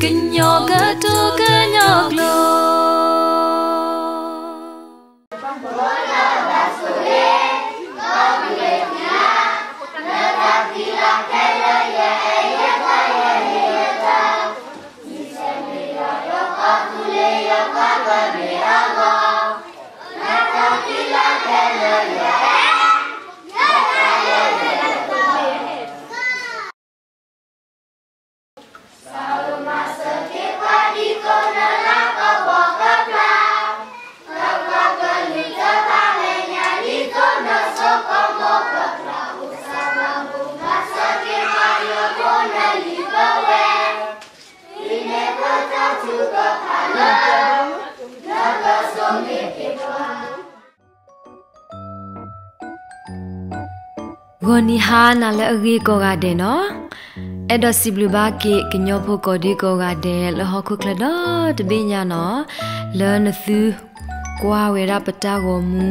ကညီကတိၤကညီကျိာ်. Good evening နၤလၢအဂ့ၤကိးဂၤဒဲးနီၤ, အဲၣ်ဒိးစံးဘျုးဘၣ်က့ၤကညီဖိကိးဒံကိးဂၤဒဲးလၢဟီၣ်ခိၣ်ချၢဒီတဘ့ၣ်ညါနီၤ, လၢနသုကွၢ်ဝဲဒၣ်ပတၢ်ဂီၤမူ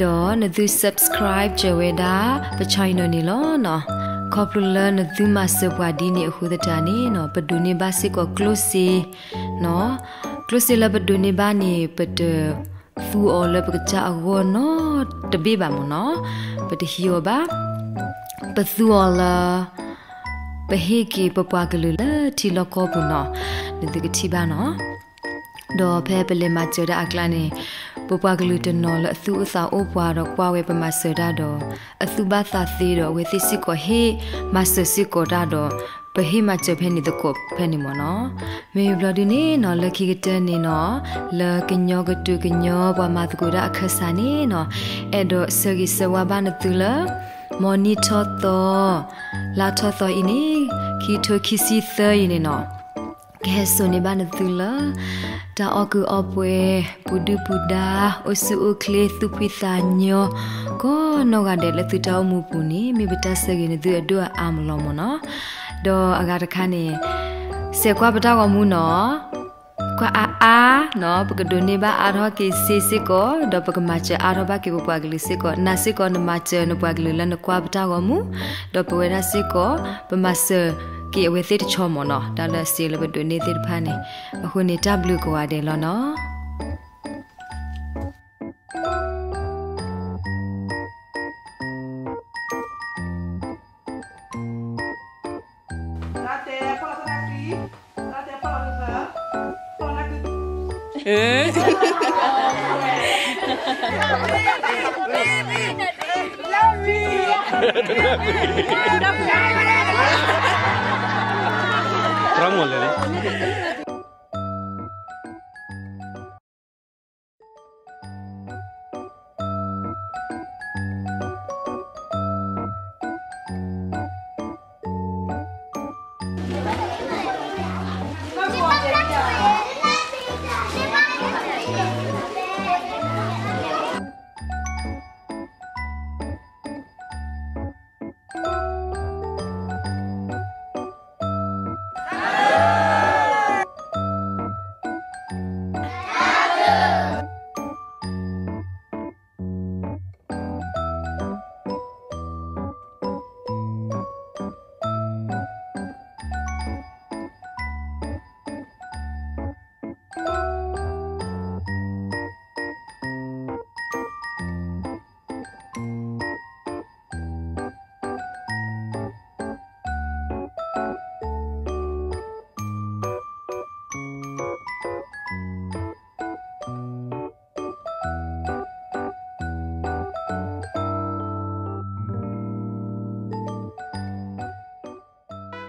ဒီးနသု subscribe စၢၤဝဲဒၣ်ပ channel န့ၣ်လီၤ. ခီဖျိလၢနသုမၤစၢၤပှၤဒ်န့ၣ်အဃိသတးန့ၣ်နီၤ, ပဒိးန့ၢ်ဘၣ်စ့ၢ်ကီးကျိၣ်စ့ ကျိၣ်စ့လၢပဒိးန့ၢ်ဘၣ်န့ၣ် ပတသူအီၤလၢပကစၢ်အဂီၢ်နီတဘ့ၣ်ဘၣ်မ့ၢ်နီၤ, ပတဟံးအီၤဘၣ်, ပသူအီၤလၢ ပဟ့ၣ်က့ၤပပှၤကလုာ်လၢထံလီၢ်ကီၢ်ပူၤနီၤ, နသုကထံၣ်ဘၣ်နီၤ. ဒီးဖဲပလဲၤမၤစၢၤတၢ်အကျါန့ၣ်, ပပှၤကလုာ်တနီၤလၢအသူၣ်အိၣ်သးအိၣ်ပှၤဒီးကွၢ်ဝဲပမၤစၢၤတၢ်ဒီး အသူၣ်ဘၣ်သးသ့ဒီး အဝဲသ့ၣ်စ့ၢ်ကီးဟ့ၣ်မၤစၢၤစ့ၢ်ကီးတၢ်ဒီး ပဟ့ၣ်မၤစၢၤဖဲန့ၣ်သကိးဖဲန့ၣ်မ့ၢ်နီၤ. မ့ၢ်ဘျီဒုန့ၣ်နီၤ လၢခံကတၢၢ်န့ၣ်နီၤ, လၢကညီကတိၤကညီပှၤမၤသကိးတၢ်အခၢၣ်စးန့ၣ်နီၤ, အဲၣ်ဒိးဆၢဂ့ၤဆၢဝါဘၣ်နသုလၢ မ်နံၣ်ထီၣ်သီ လါထီၣ်သီအံၤန့ၣ်, ခံထိခံဆံသၢအံၤန့ၣ်နီၤ, ကဟဲစိာ်န့ၢ်ဘၣ်နသုလၢ တၢ်အီၣ်ကုာ်အီပှဲၤ, ပူၤဒုၣ်ပူၤဒါ, အိၣ်ဆူၣ်အိၣ်ချ့, သူၣ်ဖှံသးညီ, ကိးနီၢ်ဂၤဒဲးလၢသုတၢ်အိၣ်မူပူၤန့ၣ် မ့ၢ်ပတၢ်ဆၢဂ့ၤနသုအဒိၣ်အအါမးလီၤမ့ၢ်နီၤ. ဒီးအဂၤတခါန့ၣ်, ဆဲးကွၢ်ပတၢ်ဂီၤမူနီၤ, ကွၢ်အါအါနီၤ, ပကဒိးန့ၢ်ဘၣ်အါထီၣ်က့ၤစ့စ့ၢ်ကီး, ဒီးပကမၤစၢၤအါထီၣ်ဘၣ်က့ၤပပှၤကလုာ်စ့ၢ်ကီး, နၤစ့ၢ်ကီးနမၤစၢၤနပှၤကလုာ်လၢနကွၢ်ပတၢ်ဂီၤမူ, ဒီးပဝဲဒၣ်စ့ၢ်ကီး ပမၤစၢၤက့ၤအဝဲသ့ၣ်တဆီမ့ၢ်နီၤ, တၢ်လၢအစ့လၢပဒိးန့ၢ်သ့ၣ်တဖၣ်န့ၣ်, အဃိန့ၣ်တၢ်ဘျုးကိးဂၤဒဲးလီၤနီၤ.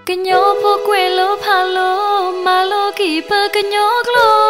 ကညီဖိကွဲးလိဖးလိ မၤလိက့ၤပကညီကျိာ်